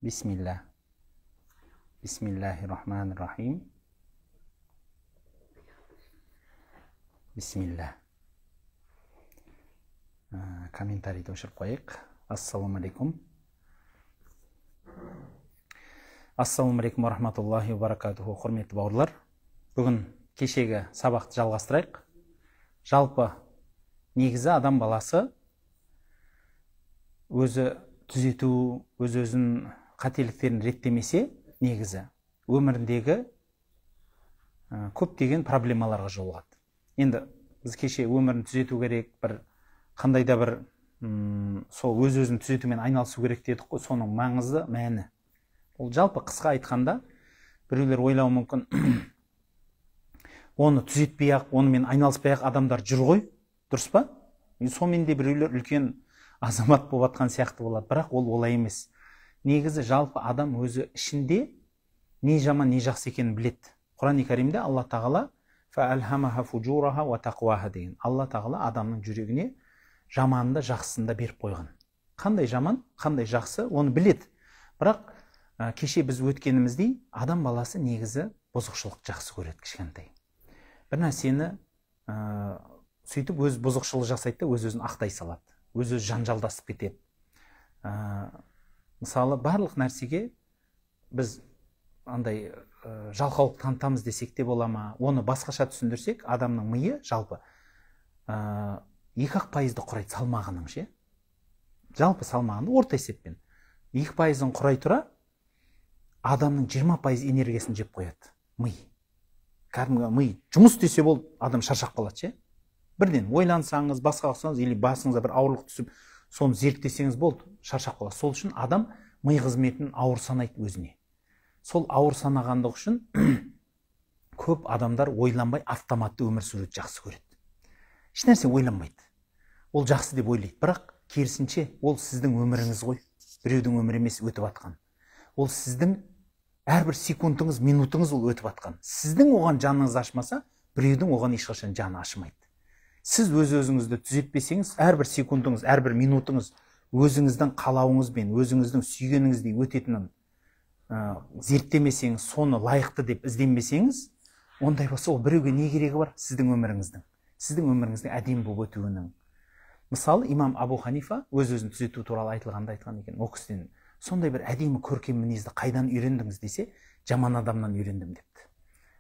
Бисмилля. Бисмиллахи-рахмани-рахим. Бисмилля. Комментарийді өшіріп қояйық. Ассалаумағалейкум. Ассалаумағалейкум уа рахматуллахи уа баракатуху. Құрметті бауырлар, бүгін кешегі сабақты жалғастырайық. Жалпы негізі адам баласы өзі түзету, өз-өзін қателіктерін реттемесе, негізі өміріндегі көптеген проблемаларға жолығады. Енді біз кеше өмірін түзету керек, бір қандай да бір сол өз-өзін түзетумен айналысу керек дедік қой, соның маңызды мәні. Ол жалпы қысқа айтқанда, біреулер ойлауы мүмкін, оны түзетпей-ақ, онымен айналыспай-ақ адамдар жүр ғой, дұрыс па? Сонымен де біреулер үлкен азамат болып атқан сияқты болады, бірақ ол олай емес. Негізі жалпы адам өзі ішінде не жаман, не жақсы екенін біледі. Құран-и Кәрімде Алла Тағала фәәлхамаха фужураха уа тақуаха деген. Алла Тағала адамның жүрегіне жаманын да жақсысын да беріп қойған. Қандай жаман, қандай жақсы, оны біледі. Бірақ кеше біз өткеніміздей, адам баласы негізі бұзықшылық жақсы көреді кішкентай. Бір нәрсені сөйтіп өз бұзықшылық жасайды да өз-өзін ақтай салады. Өз-өзі жанжалдасып кетеді. Мысалы, барлық нәрсеге біз андай жалқаулық танытамыз десек те бола ма? Оны басқаша түсіндірсек, адамның миы жалпы 2% құрайды салмағының ше. Жалпы салмағының орта есеппен 2% құрай тұра, адамның 20% энергиясын жеп қояды ми. Кәдімгі ми жұмыс істесе болды, адам шаршап қалады ше. Бірден ойлансаңыз, басқа қылсаңыз, или басыңызға бір ауырлық түсіп, соны зерттесеңіз болды, шаршап қалады. Сол үшін адам ми қызметін ауыр санайды өзіне. Сол ауыр санағандық үшін көп адамдар ойланбай автоматты өмір сүруді жақсы көреді. Ешнәрсе ойланбайды. Ол жақсы деп ойлайды, бірақ керісінше ол сіздің өміріңіз ғой, біреудің өмірі емес өтіп атқан. Ол сіздің әрбір секундыңыз, минутыңыз ол өтіп атқан. Сіздің оған жаныңыз ашымаса, біреудің оған ешқашан жаны ашымайды. Сіз өз-өзіңізді түзетпесеңіз, әрбір секундыңыз, әрбір минутыңыз өзіңіздің қалауыңызбен, өзіңіздің сүйгеніңіздей өтетінін зерттемесеңіз, соны лайықты деп ізденбесеңіз, ондай болса ол біреуге не керегі бар сіздің өміріңіздің? Сіздің өміріңіздің әдемі болып өтуінің. Мысалы, имам Абу Ханифа өз-өзін түзету туралы айтылғанда айтқан екен, ол кісіден сондай бір әдемі көркем мінезді қайдан үйрендіңіз десе, жаман адамнан үйрендім депті.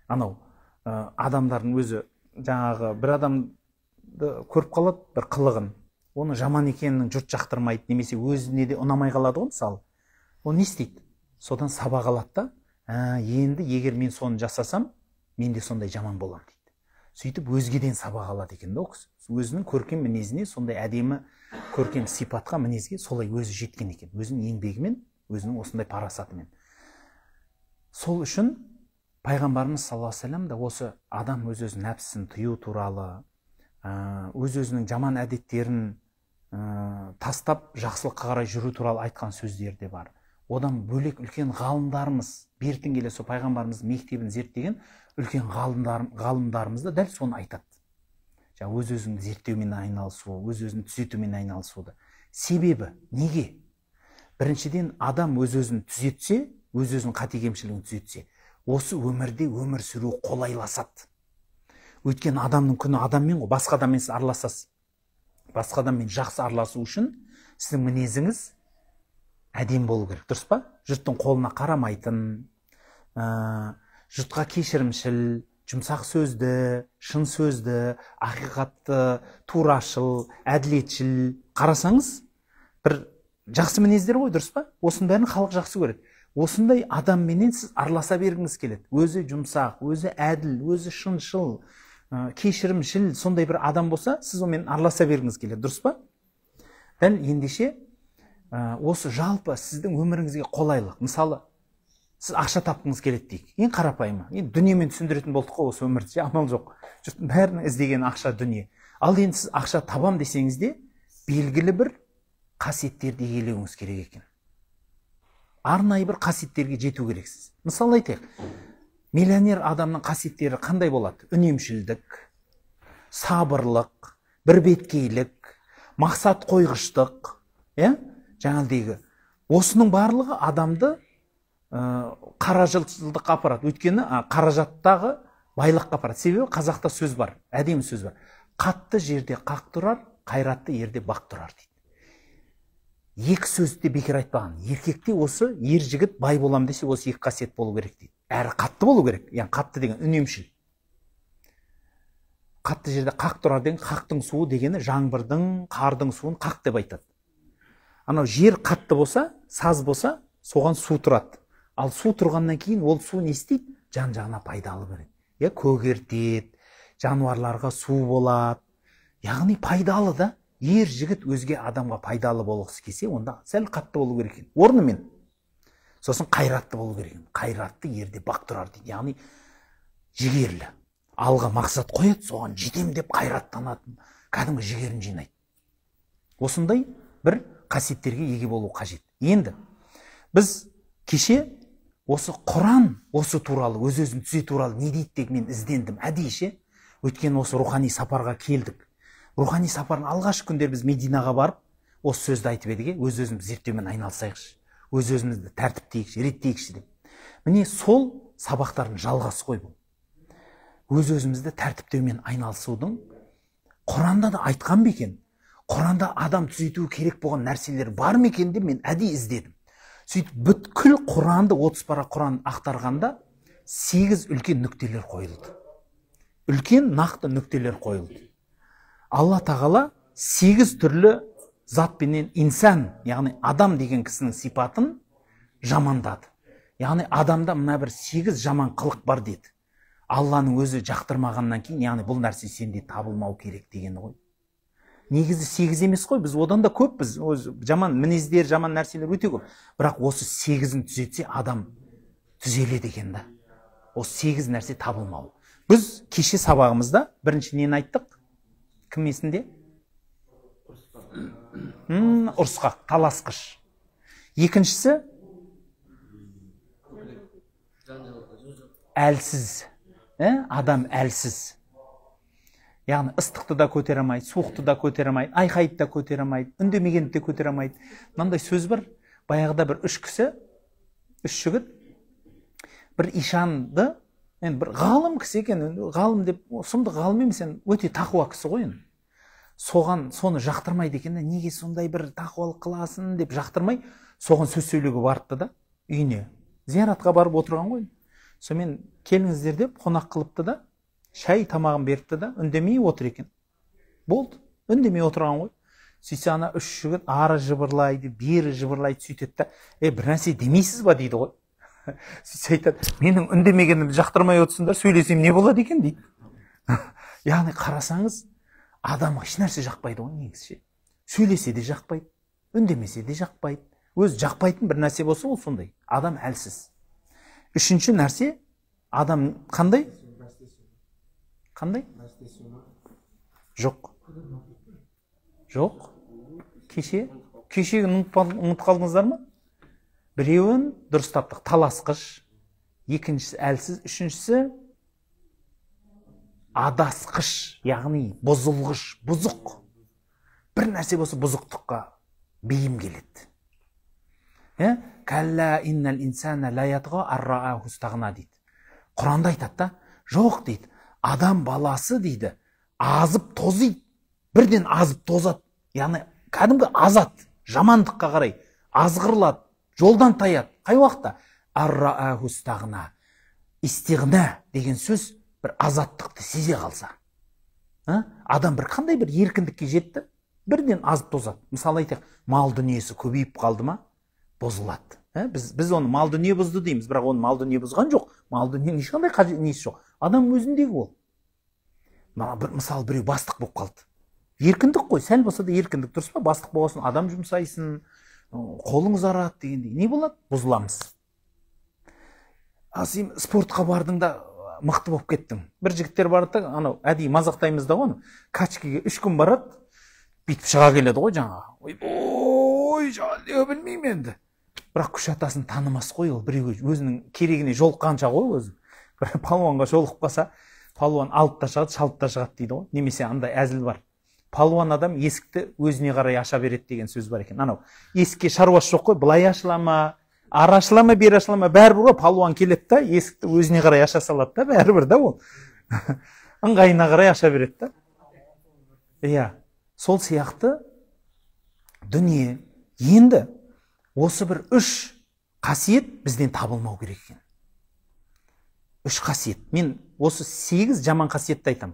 Анау адамдардың өзі жаңағы бір адамды көріп қалады, бір қылығын, оны жаман екенін жұрт жақтырмайды, немесе өзіне де ұнамай қалады ғой мысалы. Ол не істейді? Содан сабақ алады да, енді егер мен соны жасасам, мен де сондай жаман боламын дейді. Сөйтіп өзгеден сабақ алады екен да ол кісі. Өзінің көркем мінезіне, сондай әдемі көркем сипатқа, мінезге солай өзі жеткен екен. Өзінің еңбегімен, өзінің осындай парасатымен. Сол үшін пайғамбарымыз саллаллаху алейхи вассалам да осы адам өз-өзінің нәпсісін тыю туралы, өз-өзінің жаман әдеттерін тастап жақсылыққа қарай жүру туралы айтқан сөздері де бар. Одан бөлек үлкен ғалымдарымыз, бертін келе сол пайғамбарымыздың мектебін зерттеген үлкен ғалымдарымыз да дәл соны айтады. Жаңа өз-өзіңді зерттеумен айналысу, өз-өзін түзетумен айналысуды. Себебі неге? Біріншіден, адам өз-өзін түзетсе, өз-өзінің қате кемшілігін түзетсе, осы өмірде өмір сүру қолайласады. Өйткені адамның күні адаммен ғой, басқа адаммен сіз араласасыз. Басқа адаммен жақсы араласу үшін сіздің мінезіңіз әдемі болу керек, дұрыс па? Жұрттың қолына қарамайтын, жұртқа кешірімшіл, жұмсақ сөзді, шын сөзді, ақиқатты, турашыл, әділетшіл қарасаңыз, бір жақсы мінездер ғой, дұрыс па? Осының бәрін халық жақсы көреді. Осындай адамменен сіз араласа бергіңіз келеді. Өзі жұмсақ, өзі әділ, өзі шыншыл, кешірімшіл, сондай бір адам болса, сіз онымен араласа бергіңіз келеді, дұрыс па? Дәл ендеше, осы жалпы сіздің өміріңізге қолайлық. Мысалы, сіз ақша тапқыңыз келеді дейік. Ең қарапайымы. Енді дүниемен түсіндіретін болдық қой осы өмірді, амал жоқ. Жұрттың бәрінің іздеген ақша дүние. Ал енді сіз ақша табам десеңіз де, белгілі бір қасиеттерді иелеуіңіз керек екен. Арнайы бір қасиеттерге жету керексіз. Мысалы айтайық, миллионер адамның қасиеттері қандай болады? Үнемшілдік, сабырлық, бірбеткейлік, мақсат қойғыштық, иә? Жаңағыдегі Осының барлығы адамды қаражатшылдыққа апарады. Өйткені қаражаттағы байлыққа апарады. Себебі қазақта сөз бар, әдемі сөз бар. Қатты жерде қақ тұрар, қайратты ерде бақ тұрар дейді. Екі сөзді де бекер айтпаған. Еркекте осы ер жігіт бай болам десе, осы екі қасиет болу керек дейді. Әрі қатты болу керек. Яғни қатты деген үнемшіл. Қатты жерде қақ тұрар деген, қақтың суы дегені жаңбырдың, қардың суын қақ деп айтады. Анау жер қатты болса, саз болса, соған су тұрады. Ал су тұрғаннан кейін ол су не істейді? Жан-жағына пайдалы береді. Я көгертеді, жануарларға су болады. Яғни пайдалы да. Ер жігіт өзге адамға пайдалы болғысы келсе, онда сәл қатты болу керек екен. Орнымен. Сосын қайратты болу керек екен. Қайратты ерде бақ тұрар дейді. Яғни жігерлі. Алға мақсат қояды, соған жетем деп қайраттанатын, кәдімгі жігерін жинайды. Осындай бір қасиеттерге еге болу қажет. Енді біз кеше осы Құран осы туралы, өз-өзін түзету туралы не дейді деп мен іздендім әдейі ше. Өйткені осы рухани сапарға келдік. Рухани сапардың алғашқы күндері біз Мединаға барып, осы сөзді айтып едік, өз-өзімізді зерттеумен айналысайықшы, өз-өзімізді тәртіптейікші, реттейікші деп. Міне сол сабақтардың жалғасы ғой бұл. Өз-өзімізді тәртіптеумен айналысудың Құранда да айтқан ба екен? Құранда адам түзетуі керек болған нәрселер бар ма екен деп мен әдейі іздедім. Сөйтіп бүткіл Құранды, 30 пара Құран ақтарғанда 8 үлкен нүктелер қойылды. Үлкен нақты нүктелер қойылды. Алла тағала 8 түрлі затпенен инсан, яғни адам деген кісінің сипатын жамандады. Яғни адамда мына бір 8 жаман қылық бар деді. Алланың өзі жақтырмағаннан кейін, яғни бұл нәрсе сенде табылмау керек дегені ғой. Негізі 8 емес қой, біз одан да көппіз. Өз жаман мінездер, жаман нәрселер өте көп. Бірақ осы 8-ін түзетсе адам түзеледі екен да. Осы 8 нәрсе табылмау. Біз кеше сабағымызда бірінші нені айттық? Кім есінде? Ұрысқақ, таласқыш. Екіншісі әлсіз. Адам әлсіз. Яғни ыстықты да көтере алмайды, суықты да көтере алмайды, айқайды да көтере алмайды, үндемегенді де көтере алмайды. Мынандай сөз бар. Баяғыда бір үш кісі, үш жігіт бір ишанды, енді бір ғалым кісі екен, ғалым деп, сұмдық ғалым емес, енді өте тақуа кісі ғой енді. Соған соны жақтырмайды екен, неге сондай бір тақуалық қыласың деп жақтырмай, соған сөз сөйлеуге барыпты да үйіне. Зияратқа барып отырған ғой. Сонымен келіңіздер деп қонақ қылыпты да, шай тамағын беріпті да, үндемей отыр екен. Болды, үндемей отырған ғой. Сөйтсе ана үш жігіт ары жыбырлайды, бері жыбырлайды, сөйтеді да, бір нәрсе демейсіз ба дейді ғой. Сөйтсе айтады, менің үндемегенімді жақтырмай отырсыңдар, сөйлесем не болады екен дейді. Яғни қарасаңыз, адамға еш нәрсе жақпайды ғой негізі ше. Сөйлесе де жақпайды, үндемесе де жақпайды. Өз жақпайтын бір нәрсе болса, ол сондай. Адам әлсіз. Үшінші нәрсе, адам қандай? Қандай? Жоқ. Жоқ. Кеше? Кешегіні ұмытып қалдыңыздар ма? Біреуін дұрыс таптық, таласқыш, екіншісі әлсіз, үшіншісі адасқыш, яғни бұзылғыш, бұзық. Бір нәрсе болса бұзықтыққа бейім келеді. Кәллә иннал инсана ла ятға ар-рааху истағна дейді. Құранда айтады да, жоқ дейді, адам баласы дейді, азып тозиды, бірден азып тозады. Яғни кәдімгі азат, жамандыққа қарай азғырылады, жолдан таяды. Қай уақытта? Ар-рааху истағна. Истиғна деген сөз бір азаттықты сезе қалса. Адам бір қандай бір еркіндікке жетті, бірден азып тозады. Мысалы айтайық, мал дүниесі көбейіп қалды ма? Бұзылады. Біз оны мал дүние бұзды дейміз, бірақ оны мал дүние бұзған жоқ. Мал дүниенің ешқандай несі жоқ. Адам өзіндегі ол. Мысалы, біреу бастық болып қалды. Еркіндік қой, сәл болса да еркіндік, дұрыс па? Бастық болғасын адам жұмсайсың, қолың ұзарады дегендей. Не болады? Бұзыламыз. Ал сен спортқа бардың да мықты болып кеттің. Бір жігіттер барды да, анау әдейі мазақтаймыз да оны. Качкіге 3 күн барады, бүйтіп шыға келеді ғой жаңағы. Ойбой, жаңа білмеймін енді. Бірақ күш атасын танымас қой ол, біреуге өзінің керегіне жолыққанша ғой өзі. Бір палуанға жолығып қалса, палуан алып та шығады, шалып та шығады дейді ғой. Немесе андай әзіл бар. Палуан адам есікті өзіне қарай аша береді деген сөз бар екен. Анау есікке шаруасы жоқ қой, былай ашыла ма, ары ашыла ма, бері ашыла ма, бәрібір ғой, палуан келеді да есікті өзіне қарай аша салады да, бәрібір да ол. Ыңғайына қарай аша береді да. Иә, сол сияқты дүние. Енді осы бір үш қасиет бізден табылмау керек екен. Үш қасиет. Мен осы 8 жаман қасиетті айтам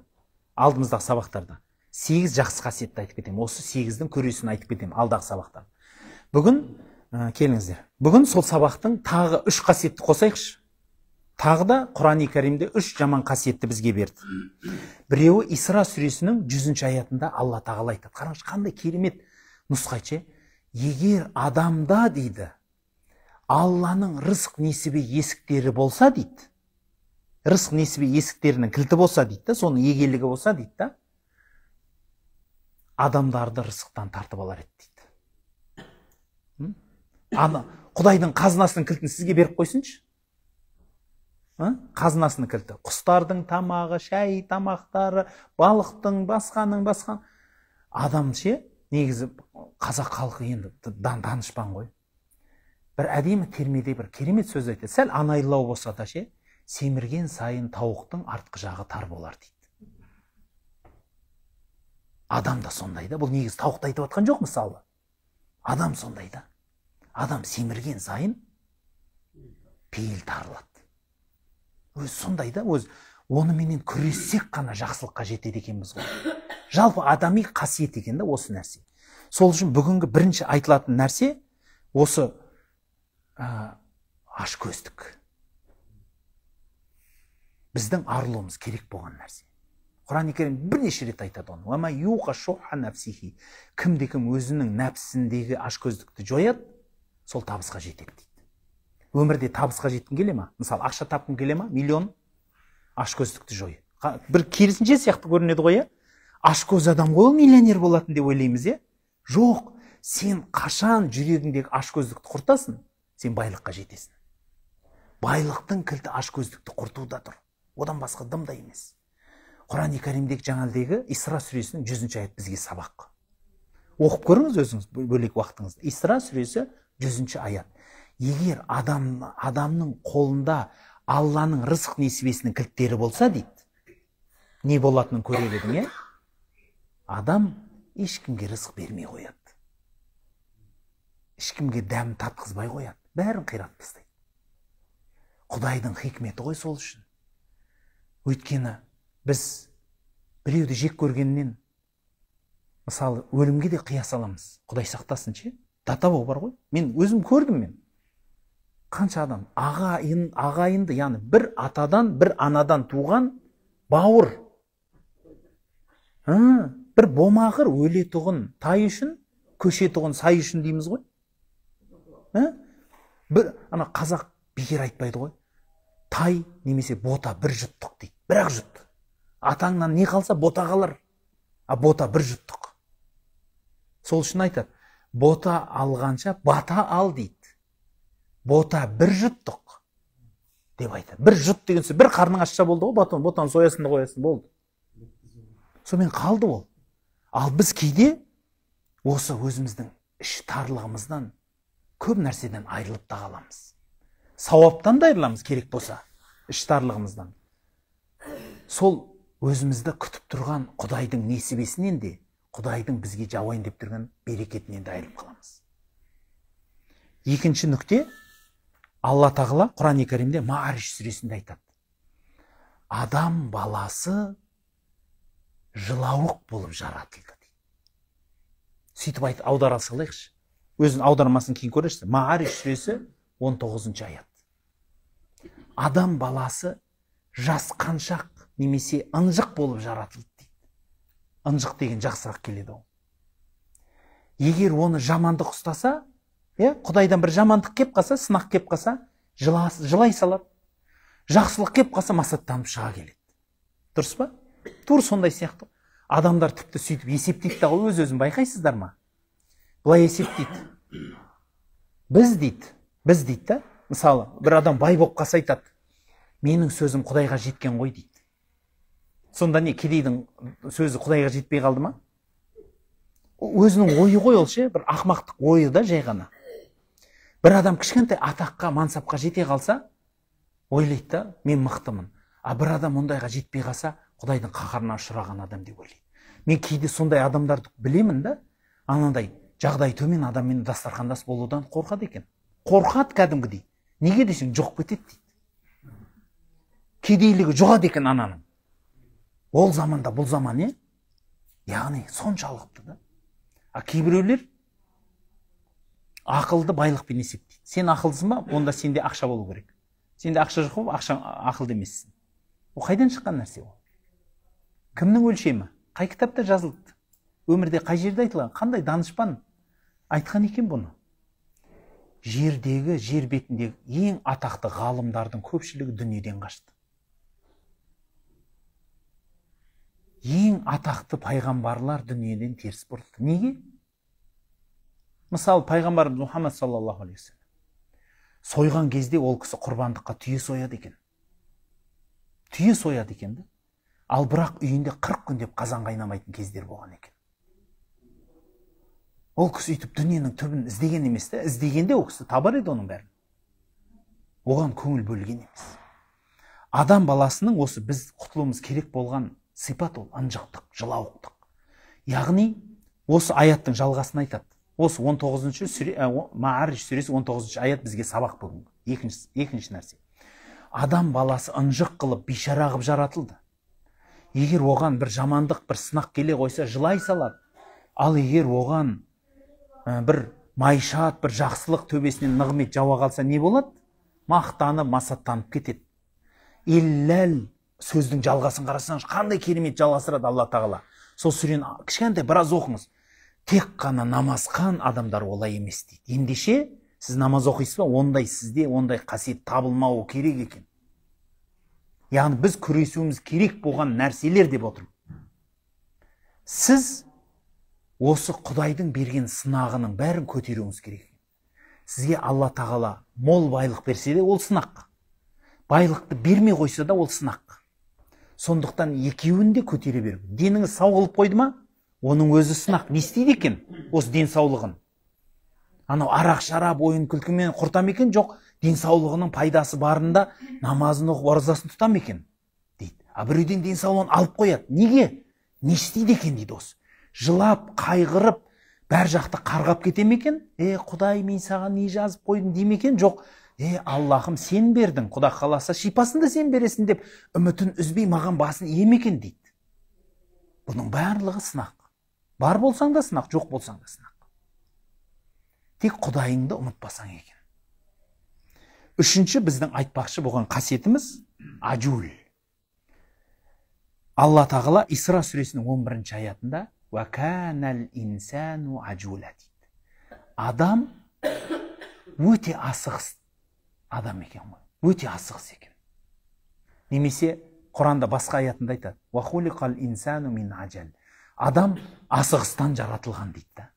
алдымыздағы сабақтарда. 8 жақсы қасиетті айтып кетемін. Осы 8-дің көресін айтып кетемін алдағы сабақта. Бүгін келіңіздер. Бүгін сол сабақтың тағы үш қасиетті қосайықшы. Тағы да Құран-и Кәрімде үш жаман қасиетті бізге берді. Біреуі Исра сүресінің 100-ші аятында Алла Тағала айтады. Қараңызшы, қандай керемет нұсқайды. Егер адамда дейді, Алланың рызық несібе есіктері болса дейді, рызық несібе есіктерінің кілті болса дейді да, соның егелігі болса дейді да, адамдарды рызықтан тартып алар еді дейді. Ана Құдайдың қазынасының кілтін сізге беріп қойсыншы. Қазынасының кілті. Құстардың тамағы, шәй тамақтары, балықтың, басқаның, басқан. Адам ше, негізі қазақ халқы енді данышпан ғой. Бір әдемі термеде бір керемет сөз айтады. Сәл анайылау болса да ше, семірген сайын тауықтың артқы жағы тар болар дейді. Адам да сондай да. Бұл негізі тауықты айтып жатқан жоқ мысалы. Адам сондай да. Адам семірген сайын пейіл тарылады. Өз сондай да, өз оныменен күрессек қана жақсылыққа жетеді екенбіз ғой. Жалпы адами қасиет екен да осы нәрсе. Сол үшін бүгінгі бірінші айтылатын нәрсе осы ашкөздік. Біздің арылуымыз керек болған нәрсе. Құран-и Керім бірнеше рет айтады оны. Уа ма юқа шухха нафсихи. Кімде кім өзінің нәпсіндегі ашкөздікті жояды, сол табысқа жетеді дейді. Өмірде табысқа жеткің келе ма? Мысалы, ақша тапқың келе ма? Миллион. Ашкөздікті жой. Бір керісінше сияқты көрінеді ғой, иә? Ашкөз адам ғой ол миллионер болатын деп ойлаймыз, иә? Жоқ, сен қашан жүрегіңдегі ашкөздікті құртасың, сен байлыққа жетесің. Байлықтың кілті ашкөздікті құртуда тұр. Одан басқа дым да емес. Құран-и Кәрімдегі жаңағыдегі Исра сүресінің 100-ші аят бізге сабақ. Оқып көріңіз өзіңіз бөлек уақытыңызда. Исра сүресі 100-ші аят. Егер адамның қолында Алланың рызық несібесінің кілттері болса дейді, не болатынын көрер едің, е? Адам ешкімге рызық бермей қояды. Ешкімге дәм татқызбай қояды. Бәрін қиратып тастайды. Құдайдың хикметі ғой сол үшін. Өйткені біз біреуді жек көргеннен, мысалы, өлімге де қия саламыз. Құдай сақтасын ше? Датабау бар ғой. Мен өзім көрдім мен. Қанша адам ағайынды, яғни бір атадан, бір анадан туған бауыр. Бір бомағыр өлетұғын тай үшін, көшетұғын сай үшін дейміз ғой. Бір ана қазақ бекер айтпайды ғой. Тай немесе бота бір жұттық дейді. Бір-ақ жұт. Атаңнан не қалса бота қалар. А бота бір жұттық. Сол үшін айтады, бота алғанша бата ал дейді. Бота бір жұттық деп айтады. Бір жұт деген сөз, бір қарның ашса болды ғой, ботаны соясын да қоясын, болды. Сонымен қалды ол. Ал біз кейде осы өзіміздің іш тарлығымыздан көп нәрседен айырылып та қаламыз. Сауаптан да айырыламыз керек болса, іш тарлығымыздан. Сол өзімізді күтіп тұрған Құдайдың несібесінен де, Құдайдың бізге жауайын деп тұрған берекетінен де айырылып қаламыз. Екінші нүкте, Алла Тағала Құран-и Кәрімде Маариш сүресінде айтады. Адам баласы жылауық болып жаратылды дейді. Сөйтіп айтып аудара салайықшы. Өзін аудармасын кейін көрерсіз. Маариш сүресі 19-шы аят. Адам баласы жасқаншақ немесе ынжық болып жаратылды дейді. Ынжық деген жақсырақ келеді ол. Егер оны жамандық ұстаса, Құдайдан бір жамандық кеп қалса, сынақ кеп қалса, жылай салады. Жақсылық кеп қалса, масаттанып шыға келеді. Дұрыс па? Тур сондай сияқты. Адамдар тіпті сөйтіп есептейді да ғой, өз-өзін байқайсыздар ма? Былай есептейді. Біз дейді, біз дейді да, мысалы, бір адам бай болып қалса айтады, менің сөзім Құдайға жеткен ғой дейді. Сонда не, кедейдің сөзі Құдайға жетпей қалды ма? Өзінің ойы ғой ол ше, бір ақмақтық ойы да жай ғана. Бір адам кішкентай атаққа, мансапқа жете қалса, ойлайды да, мен мықтымын. А бір адам ондайға жетпей қалса, Құдайдың қаһарына ұшыраған адам деп ойлайды. Мен кейде сондай адамдарды білемін да, анандай жағдай төмен адаммен дастархандас болудан қорқады екен. Қорқады кәдімгідей. Неге десең, жоқ кетеді дейді. Кедейлігі жоғады екен ананың. Ол заманда бұл заман, е? Яғни соншалықты да. А кейбіреулер ақылды байлықпен есептейді. Сен ақылдысың ба? Онда сенде ақша болу керек. Сенде ақша жоқ болып, ақша ақылды емессің. Ол қайдан шыққан нәрсе ол? Кімнің өлшемі? Қай кітапта жазылды? Өмірде қай жерде айтылған? Қандай данышпан айтқан екен бұны? Жердегі, жер бетіндегі ең атақты ғалымдардың көпшілігі дүниеден қашты. Ең атақты пайғамбарлар дүниеден теріс бұрылды. Неге? Мысалы, пайғамбарымыз Мұхаммад саллаллаху алейхи уассалам сойған кезде ол кісі құрбандыққа түйе сояды екен. Түйе сояды екен да. Ал бірақ үйінде 40 күн деп қазан қайнамайтын кездер болған екен. Ол кісі өйтіп дүниенің түбін іздеген емес та, іздегенде ол кісі табар еді оның бәрін. Оған көңіл бөлген емес. Адам баласының осы біз құтылуымыз керек болған сипат ол ынжықтық, жылауықтық. Яғни осы аяттың жалғасын айтады. Осы 19-шы сүре, Маариж сүресі 19-шы аят бізге сабақ бүгінгі. Екінші нәрсе. Адам баласы ынжық қылып, бейшара қылып жаратылды. Егер оған бір жамандық, бір сынақ келе қойса, жылай салады. Ал егер оған бір майшат, бір жақсылық төбесінен нығмет жауа қалса, не болады? Мақтанып, масаттанып кетеді. Илләл сөздің жалғасын қарасаңыз, қандай керемет жалғастырады Алла Тағала. Сол сүрені кішкентай біраз оқыңыз. Тек қана намазхан адамдар олай емес дейді. Ендеше, сіз намаз оқисыз ба, ондай сізде ондай қасиет табылмауы керек екен. Яғни біз күресуіміз керек болған нәрселер деп отырмын. Сіз осы Құдайдың берген сынағының бәрін көтеруіңіз керек. Сізге Алла Тағала мол байлық берсе де ол сынақ. Байлықты бермей қойса да ол сынақ. Сондықтан екеуін де көтере беру. Деніңіз сау қылып қойды ма? Оның өзі сынақ. Не істейді екен осы денсаулығын? Анау арақ, шарап, ойын күлкімен құрта ма екен? Жоқ, денсаулығының пайдасы барында намазын оқып, оразасын тұта ма екен дейді. А біреуден денсаулығын алып қояды. Неге? Не істейді екен дейді осы. Жылап, қайғырып, бәр жақты қарғап кете ме екен? Құдай, мен саған не жазып қойдым дей ме екен? Жоқ, Аллахым, сен бердің, Құда қаласа шипасын да сен бересің деп үмітін үзбей маған басын ие ме екен дейді. Бұның барлығы сынақ. Бар болсаң да сынақ, жоқ болсаң да сынақ. Тек Құдайыңды ұмытпасаң екен. Үшінші біздің айтпақшы болған қасиетіміз ажул. Алла Тағала Исра сүресінің 11-ші аятында «Уа канал инсану ажула» дейді. Адам өте асығыс адам екен ғой. Өте асығыс екен. Немесе Құранда басқа аятында айтады: «Уа хулиқал инсану мин ажал». Адам асығыстан жаратылған дейді да.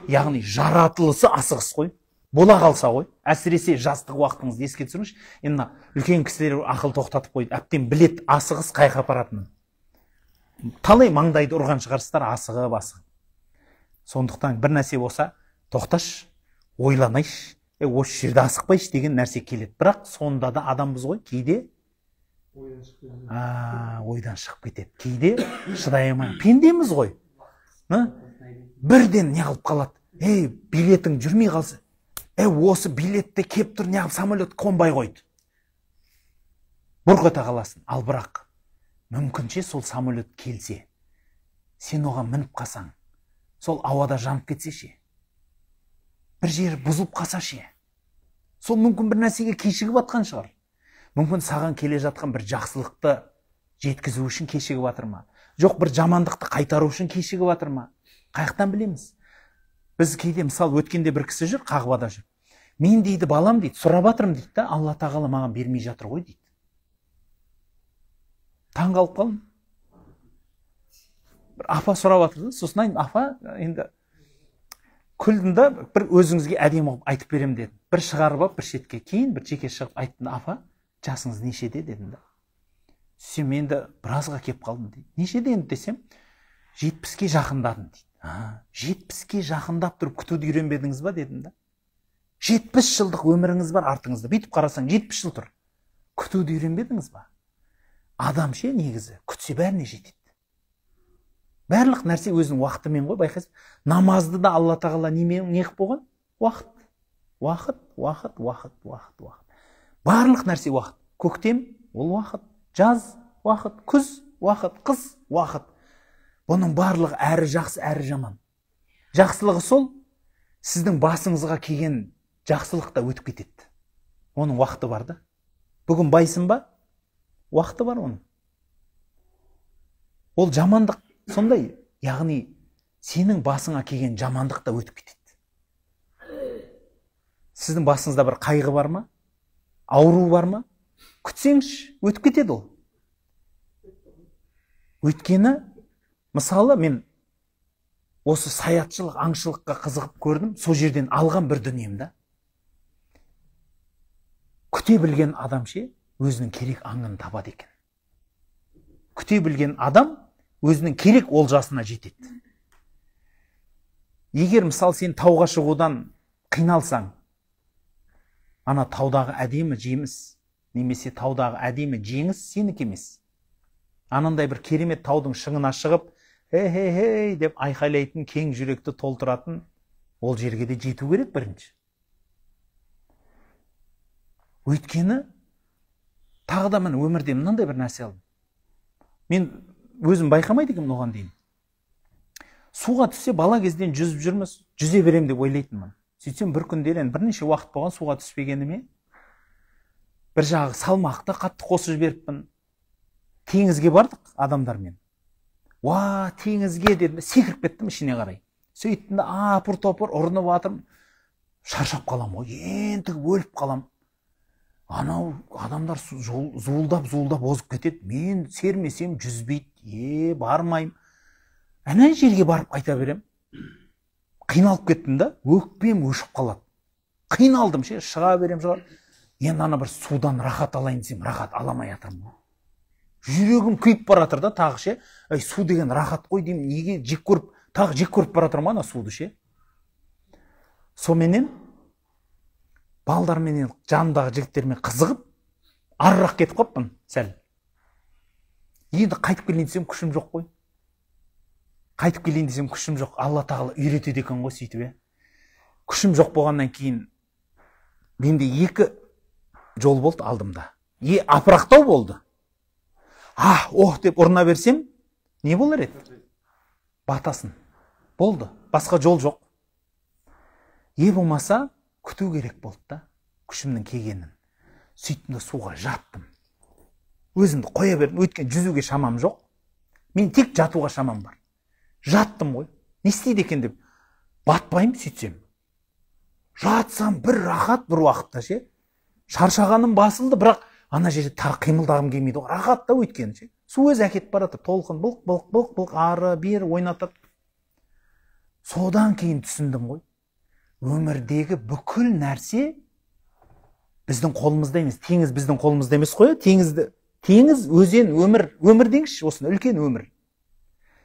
Яғни жаратылысы асығыс қой. Бола қалса ғой. Әсіресе жастық уақытыңызды еске түсіріңізші. Енді мына үлкен кісілер ақыл тоқтатып қойды. Әбден білет асығыс қайға апаратынын. Талай маңдайды ұрған шығарсыздар асығып асығып. Сондықтан бір нәрсе болса, тоқташы, ойланайшы, осы жерде асықпайшы деген нәрсе келеді. Бірақ сонда да адамбыз ғой, кейде ойдан шығып кетеді. Кейде шыдай алмай. Пендеміз ғой. Бірден не қылып қалады? Билетің жүрмей қалса. Осы билетте кеп тұр, неғып самолет қонбай қойды. Бұрқ ете қаласың. Ал бірақ мүмкінше сол самолет келсе, сен оған мініп қалсаң, сол ауада жанып кетсе ше, бір жері бұзылып қалса ше, сол мүмкін бір нәрсеге кешігіп атқан шығар. Мүмкін саған келе жатқан бір жақсылықты жеткізу үшін кешігіп жатыр ма? Жоқ, бір жамандықты қайтару үшін кешігіп жатыр ма? Қаяқтан білеміз? Біз кейде, мысал, өткенде бір кісі жүр, Қағбада жүр. Мен дейді, балам дейді, сұрап жатырмын дейді да, Алла Тағала маған бермей жатыр ғой дейді. Таң қалып қалдым. Бір апа сұрап жатыр да, сосын айттым, апа, енді күлдім да, бір өзіңізге әдемі қылып айтып беремін дедім. Бір шығарып алып, бір шетке, кейін бір жеке шығып айттым, апа, жасыңыз нешеде дедім да. Сөйтсем, енді біразға кеп қалдым дейді. Нешеде енді десем, 70-ке жақындадым дейді. 70-ке жақындап тұрып күтуді үйренбедіңіз ба дедім да. 70 жылдық өміріңіз бар артыңызда. Бүйтіп қарасаң 70 жыл тұр. Күтуді үйренбедіңіз ба? Адам ше негізі күтсе бәріне жетеді. Барлық нәрсе өзінің уақытымен ғой, байқайсыз. Намазды да Алла тағала немен не қылып қойған? Уақыт. Уақыт, уақыт, уақыт, уақыт, уақыт. Барлық нәрсе уақыт. Көктем ол уақыт, жаз уақыт, күз уақыт, қыс уақыт. Бұның барлығы әрі жақсы, әрі жаман. Жақсылығы сол, сіздің басыңызға келген жақсылық та өтіп кетеді. Оның уақыты бар да. Бүгін байсың ба? Уақыты бар оның. Ол жамандық сондай, яғни сенің басыңа келген жамандық та өтіп кетеді. Сіздің басыңызда бір қайғы бар ма? Ауру бар ма? Күтсеңші, өтіп кетеді ол. Өйткені, мысалы, мен осы саятшылық, аңшылыққа қызығып көрдім, сол жерден алған бір дүнием да. Күте білген адам ше, өзінің керек аңын табады екен. Күте білген адам өзінің керек олжасына жетеді. Егер мысал сен тауға шығудан қиналсаң, ана таудағы әдемі жеміс немесе таудағы әдемі жеңіс сенікі емес. Анандай бір керемет таудың шыңына шығып, хей-хей-хей деп айқайлайтын, кең жүректі толтыратын ол жерге де жету керек бірінші. Өйткені тағы да мен өмірде мынандай бір нәрсе алдым. Мен өзім байқамайды екенмін оған дейін. Суға түссе бала кезден жүзіп жүрміз, жүзе берем деп ойлайтынмын. Сөйтсем бір күндері енді бірнеше уақыт болған суға түспегеніме, бір жағы салмақты қатты қосып жіберіппін. Теңізге бардық адамдармен. Уа, теңізге дедім, секіріп кеттім ішіне қарай. Сөйттім де апыр-топыр ұрынып жатырмын. Шаршап қалам ғой, ентігіп өліп қалам. Анау адамдар зуылдап-зуылдап озып кетеді. Мен сермесем жүзбейді, бармаймын. Ана жерге барып қайта берем. Қиналып кеттім да, өкпем өшіп қалады. Қиналдым ше, шыға берем, шыға. Енді ана бір судан рахат алайын десем, рахат аламай жатырмын. Жүрегім күйіп бара жатыр да тағы ше. Әй, су деген рахат қой деймін, неге жек көріп, тағы жек көріп бара жатырмын ана суды ше. Соменен балдарменен, жанымдағы жігіттермен қызығып, арырақ кетіп қалыппын сәл. Енді қайтып келейін десем күшім жоқ қой. Қайтып келейін десем күшім жоқ. Алла тағала үйретеді екен ғой сөйтіп. Күшім жоқ болғаннан кейін менде екі жол болды алдымда. Апырақтау болды. А, ох деп ұрына берсем, не болар еді? Батасын. Болды. Басқа жол жоқ. Болмаса күту керек болды да, күшімнің келгенін. Сөйттім де суға жаттым. Өзімді қоя бердім, өйткені жүзуге шамам жоқ. Мен тек жатуға шамам бар. Жаттым ғой. Не істейді екен деп батпаймын сөйтсем. Жатсам бір рахат бір уақытта ше. Шаршағаным басылды, бірақ ана жерде тағы қимылдағым келмейді ғой. Рахат та өйткені ше. Су өзі әкетіп барады, толқын былқ былқ былқ былқ ары бері ойнатады. Содан кейін түсіндім ғой. Өмірдегі бүкіл нәрсе біздің қолымызда емес. Теңіз біздің қолымызда емес қой. Теңіз, өзен, өмір, өмір деңізші, осыны үлкен өмір.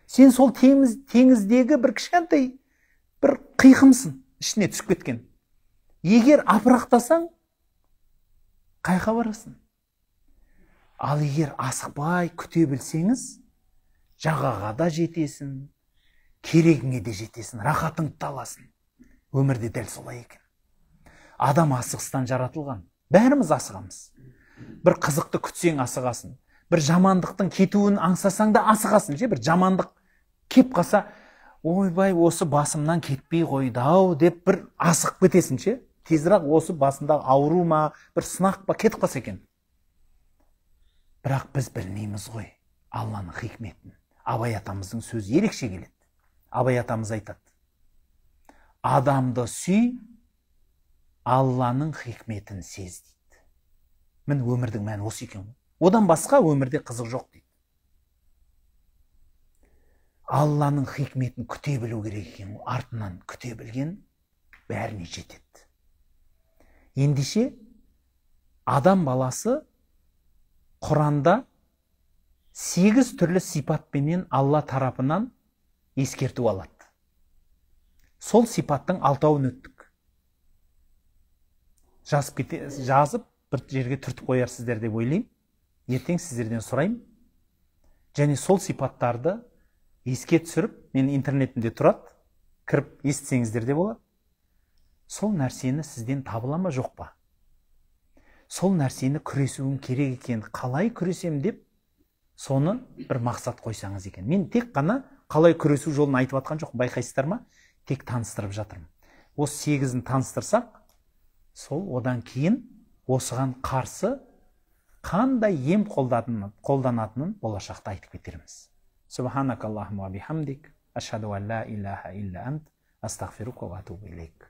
Сен сол теңіздегі бір кішкентай бір қиқымсың, ішіне түсіп кеткен. Егер апырақтасаң, қайға барасың? Ал егер асықпай күте білсеңіз, жағаға да жетесің, керегіңе де жетесің, рахатыңды да аласың. Өмірде дәл солай екен. Адам асығыстан жаратылған. Бәріміз асығамыз. Бір қызықты күтсең асығасың. Бір жамандықтың кетуін аңсасаң да асығасың. Бір жамандық кеп қалса, ойбай, осы басымнан кетпей қойды-ау деп бір асығып кетесің ше. Тезірек осы басындағы ауру ма, бір сынақ па кетіп қалса екен. Бірақ біз білмейміз ғой Алланың хикметін. Абай атамыздың сөзі ерекше келеді. Абай атамыз айтады: адамды сүй, Алланың хикметін сез дейді. Міне өмірдің мәні осы екен ғой. Одан басқа өмірде қызық жоқ дейді. Алланың хикметін күте білу керек екен ғой. Артынан күте білген бәріне жетеді. Ендеше адам баласы Құранда 8 түрлі сипатпенен Алла тарапынан ескерту алады. Сол сипаттың 6-уын өттік. Жазып бір жерге түртіп қоярсыздар деп ойлаймын. Ертең сіздерден сұраймын. Және сол сипаттарды еске түсіріп, мен интернетімде тұрады, кіріп естісеңіздер де болады. Сол нәрсені сізден табыла ма, жоқ па? Сол нәрсені күресуім керек екен, қалай күресем деп соны бір мақсат қойсаңыз екен. Мен тек қана қалай күресу жолын айтып жатқан жоқпын, байқайсыздар ма? Тек таныстырып жатырмын. Осы 8-ін таныстырсақ, сол одан кейін осыған қарсы қандай ем қолданатынын болашақта айтып кетерміз. Субханакаллахумма бихамдик, ашхаду ан ла илаха илля ант, астағфирука ва атубу илейк.